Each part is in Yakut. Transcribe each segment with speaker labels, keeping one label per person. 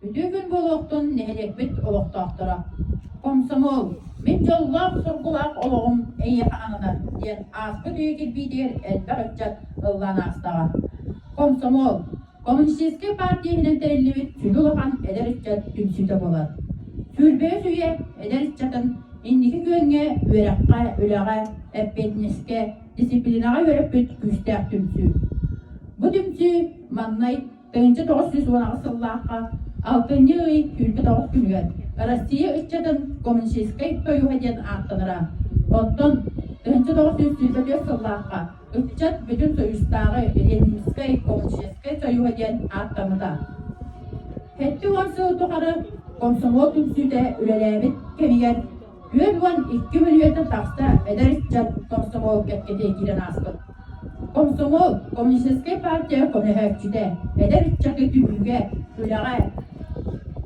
Speaker 1: Үтүө күн буолуохтун нэһилиэкпит олохтоохторо! Комсомол, мин дьоллоох-соргулаах олоҕум эйиэхэ ананар диэн ааспыт үйэ кирбиитигэр элбэх ыччат ыллаан аастаҕа. Комсомол, коммунистическай партия иһинэн тэриллибит сүдү улахан эдэр ыччат түмсүүтэ буолар. Сүүрбэһис үйэ эдэр ыччатын инники күөҥҥэ үөрэххэ, үлэҕэ, эппиэтинэскэ, дисциплинаҕа үөрэппит күүстээх түмсүү. Бу түмсүү маҥнай 1998 сыллаахха алтынньы ый 29 күнүгэр Россия ыччатын Коммунистическай союһа диэн ааттанара. Оттон 1924 сыллаахха Ыччат Бүтүн Союзтааҕы Ленинскэй Коммунистическай союһа диэн ааттаммыта. 70 сыл тухары комсомол түмсүүтэ үлэлээбит кэмигэр 42 мөлүйүөнтэн тахса эдэр ыччат комсомол кэккэтэ киирэн ааспыт. Комсомол коммунистическай партия көмөлөһөөччүтэ, эдэр ыччаты түмүүгэ, үлэҕэ,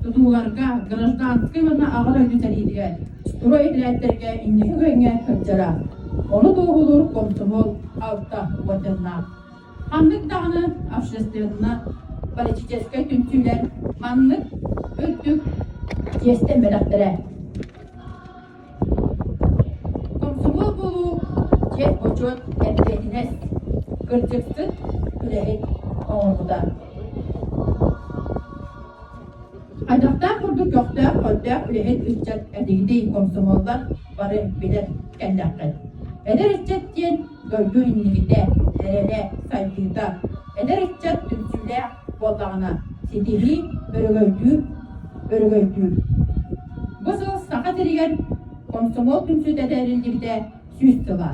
Speaker 1: тутууларга, гражданскай уонна аҕа дойду сэриитигэр, строй этэрээттэргэ инники күөҥҥэ сылдьара. Ону туоһулуур комсомол алта орденнаах. Ханнык даҕаны общественно-политическай түмсүүлэр маннык үрдүк чиэстэммэтэхтэрэ. Комсомол буолуу чиэс-бочуот эппиэтинэс, кырдьыксыт үлэһит оҥорбута. Хайдахтаах курдук көхтөөх, көрдөөх үлэһит ыччат этигитий комсомоллар бары билэр кэллэххит. Эдэр ыччат диэн дойду инникитэ, эрэлэ, сайдыыта. Эдэр ыччат түмсүүлээх буоллаҕына, ситиһии өрөгөйдүүр, өрөгөйдүүр. Бу сыл Саха сиригэр комсомол түмсүүтэ тэриллибитэ 100 сыла.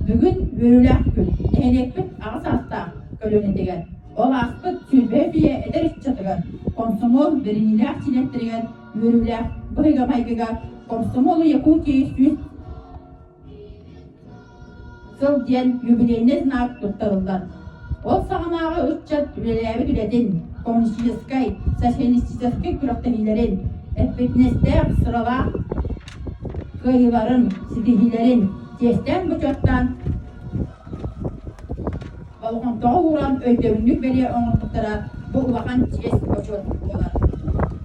Speaker 1: Бүгүн үөрүүлээх күн. Нэһилиэкпит аҕа саастаах көлүөнэтигэр, ол ааспыт 25 үйэ эдэр ыччатыгар, комсомол бэриниилээх чилиэттэригэр үөрүүлээх быһыыга-майгыга Комсомолу Якутии 100 сыл диэн юбилейнай знак туттарыллар. Ол саҕанааҕы ыччат үлэлээбит үлэтин, коммунистическай, социалистическай күрэхтэһиилэрин, эппиэтинэстээх, сыралаах кыайыыларын, ситиһиилэрин чиэстээн-бочуоттаан болҕомтоҕо ууран өйдөбүнньүк бэлиэ оҥорбуттара бу улахан чиэс-бочуот буолар.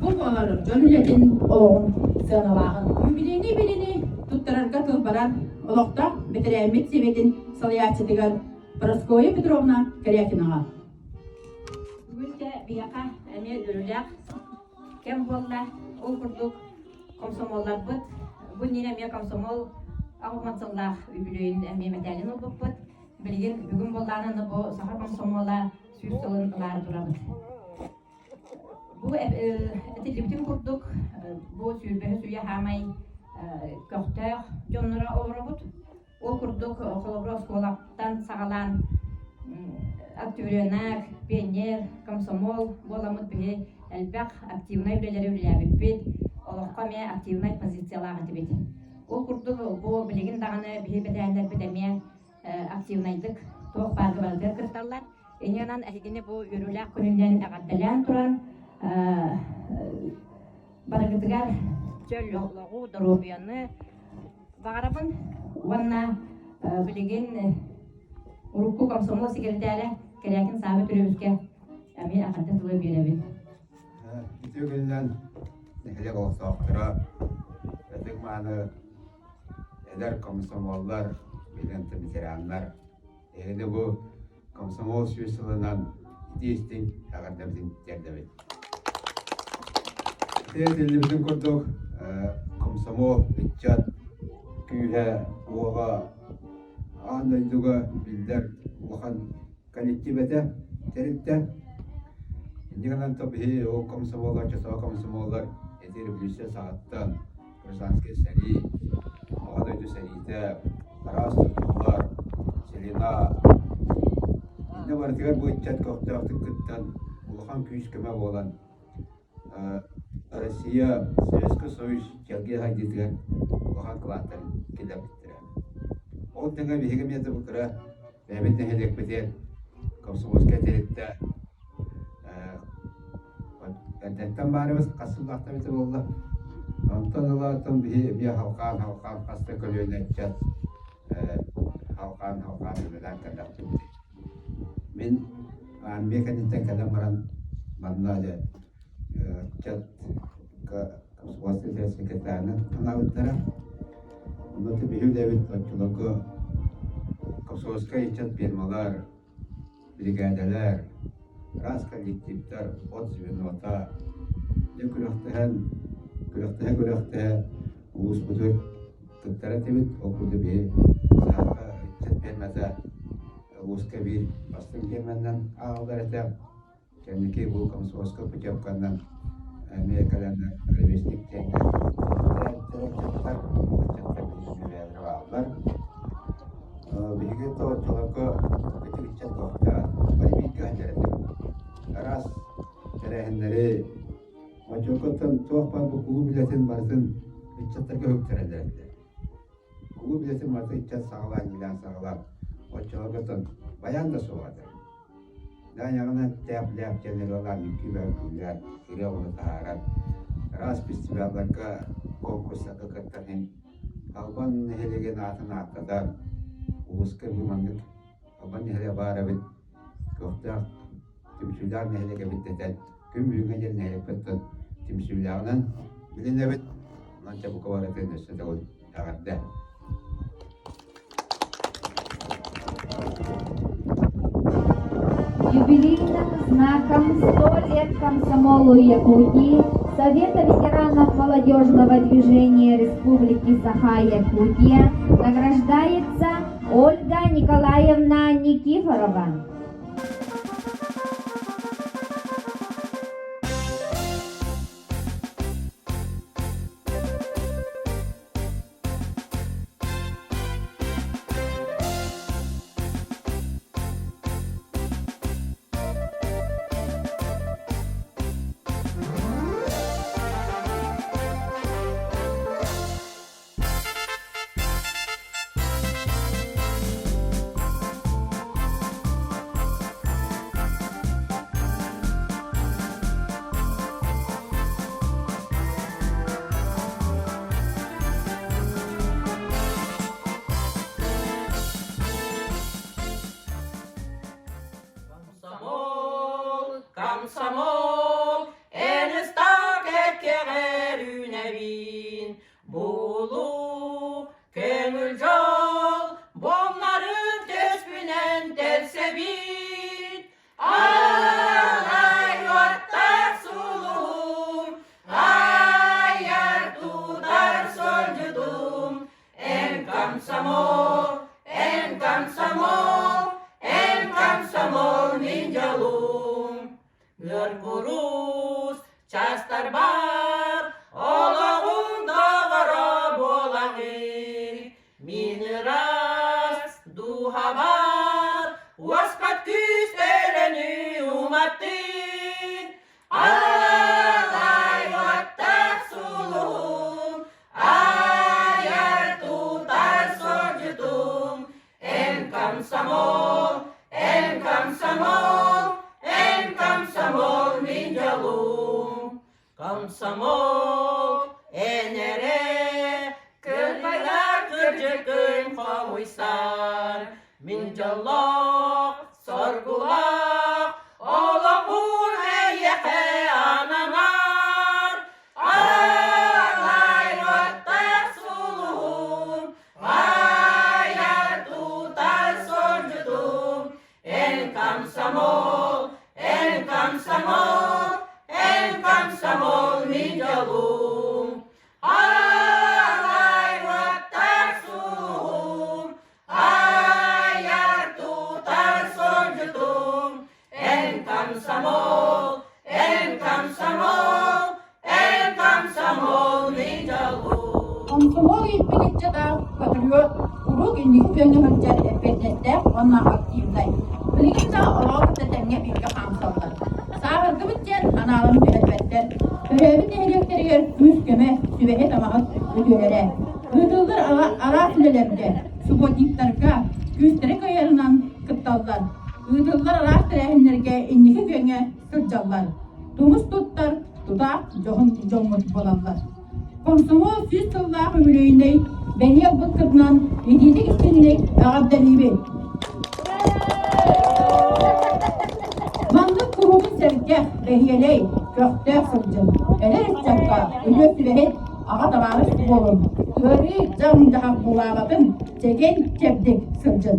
Speaker 1: Бу буолар дьон үлэтин олоҕун сыаналааһын. Юбилейнай бэлиэни туттарарга тыл барар олохтоох бэтэрээммит сэбиэтин салайааччытыгар Прасковья Петровна Корякинаҕа.
Speaker 2: Бүгүн дьэ биһиэхэ эмиэ үөрүүлээх кэм буолла. Ол курдук комсомолларбыт бу иннинэ эмиэ комсомол 80 сыллаах үбүлүөйүн эмиэ мэтээлин ылбыппыт. Билигин бүгүн буоллаҕына бу саха комсомола 100 сылын ылаары турабыт. Бу этиллибитин курдук, бу сүүрбэһис үйэ хаамай көхтөөх дьонноро олоробут. Ол курдук, холобура, оскуолаттан саҕалаан октябренок, пионер, комсомол буоламмыт биһи элбэх активнай үлэлэри үлэлээбиппит, олоххо эмиэ активнай позициялаах этибит. Ол курдук, бу билигин даҕаны биһи бэтэрээннэрбит эмиэ активнайдык туох баарга барытыгар кытталлар. Инньэ эһигини бу үөрүүлээх күнүнэн эҕэрдэлээн туран барыгытыгар чөл олоҕу, доруобуйаны баҕарабын уонна билигин урукку комсомол секретаря Кэрээкин Сааба Түрөбүскэ эмиэ эҕэрдэ тылы биэрэбин.
Speaker 3: Үтүө күнүнэн нэһилиэк олохтоохторо, ытык мааны эдэр комсомоллар, билэн ветераннар, эһиги бу Комсомол 100 сылынан итии-истиҥ эҕэрдэбитин тиэрдэбит. Ити этиллибитин курдук, комсомол ыччат күүһэ, уоҕа аан дойдуга биллэр улахан коллектив этэ, тэрилтэ. Инньэ гынан то биһи ол комсомоллар, часовой комсомоллар ити революция саҕаттан гражданскай сэрии, Аҕа дойду сэриитэ, араас тутуулар, Селена иннэ барытыгар бу ыччат көхтөөхтүк кыттан, улахан күүс-көмө буолан Россия, Советский Союз чэлгиэ сайдыытыгар улахан кылааттарын киллэрбиттэрэ. Ол тэҥэ биһиги эмиэ да бу кыра бэйэбит нэһилиэкпитигэр комсомольскай тэрилтэ Эрдэттэн баарыбыз хас сыллаахтар эбитэ буолла. Онтон ыла оттон биһи эмиэ халҕаан-халҕаан хас да көлүөнэ ыччат халҕаан-халҕаан үлэлээн кэллэхпит. Мин армия кэнниттэн кэлэн баран манна дьэ ыччат комсомольскай секретарынан анаабыттара. Онно биһи үлэбит оччолорго комсомольскай ыччат фирмалар, биригээдэлэр, араас коллективтар, от звенота дьэ күрэхтэһэн, күрэхтэһэ-күрэхтэһэ улууспутугар кыттар этибит. Ол курдук биһи Саха ыччат фермата улууска биир бастыҥ ферманан ааҕыллар этэ. Кэнники бу комсомольскай путевканан эмиэ кэлэн ровесник диэҥҥэ ыччаттар, ыччаттар билигин бэйэлэрэ бааллар. Биһиги оччолорго ити ыччат көхтөөх, бары бииргэ сылдьар этибит. Араас тэрээһиннэри оччолорготтон туох баар бу кулууп үлэтин барытын ыччаттарга үктэрэллэр этэ. Кулууп үлэтин барыта ыччат саҕалаан, иилээн саҕалаан оччолорготтон байаан да суоҕа этэ. Даанньаҕынан тээп-лээп диэн ырыалаан үҥкүү үҥкүүлээн, ырыа оҕону таһааран, араас фестивалларга, конкурстарга кыттан иһин Албан нэһилиэгин аатын ааттатан, улууска бу маннык Албан нэһилиэгэ баар эбит, көхтөөх, түмсүүлээх нэһилиэк эбит дэтэн, күн бүгүҥҥэ диэри нэһилиэкпиттэн түмсүүлээҕинэн билинэбит. Онон чэ бука барытын өссө төгүл эҕэрдэ!
Speaker 4: Юбилейным знаком 100 лет комсомолу Якутии Совета ветеранов молодежного движения Республики Саха-Якутия награждается Ольга Николаевна Никифорова.
Speaker 5: Комсомол, комсомол, эн ыстаак эккэҕэр үүнэбин. Булуу, көҥүл дьол, бомнарын төспүнэн тэлсэбин. Аалай уоттаах сулуһум, айар тутар сонньутум, эн комсомол, эн комсомол, эн комсомол мин дьолум. Ыар курус чаастарбар олоҕум доҕоро буолаҕын, мин ыраас дууһабар уоспат күүс өрөнү уматтын. Аалай уоттаах сулуһум, айар тутар сордьутум, эн комсомол, эн комсомол, эн комсомол мин дьолум. Комсомол, эн эрэ кырбайар кырдьыккын хомуйсар, мин дьоллоох, соргулаах олоҕун эйиэхэ ананар. Аалай уоттаах сулуһум, айар тутар сордьутум, эн комсомол, эн комсомол, эн комсомол мин дьолум. Аалай уоттаах сулуһум, айар тутар сордьутум, эн комсомол, эн комсомол, эн комсомол мин дьолум.
Speaker 1: Комсомол ииппит ыччата патриот, куруук инники күөҥҥэ сылдьар эппиэтинэстээх уонна активнай. Билигин да олоҕу кытта тэҥҥэ бииргэ хаамсаллар. Сааһырдыбыт диэн анааларын түһэрбэттэр. Төрөөбүт нэһилиэктэригэр күүс-көмө, сүбэһит-амаһыт үтүөлэрэ. Ыытыллар араас үлэлэргэ, субботниктарга күүстэрэ кыайарынан кытталлар. Ыытыллар араас тэрээһиннэргэ инники күөҥҥэ сылдьаллар. Тумус туттар, тутаах дьоһун дьоммут буолаллар. Комсомол 100 сыллаах үбүлүөйүнэй бэлиэ ылбыккытынан итиитик истиҥник эҕэрдэлиибин! Маннык куруутун сэргэх, бэһиэлэй, көхтөөх сылдьыҥ. Эдэр ыччакка үтүө сүбэһит, аҕа табаарыс буолуҥ. Ыарыы дьаҥ-дьаһах буулаабатын, чэгиэн-чэбдик сылдьыҥ.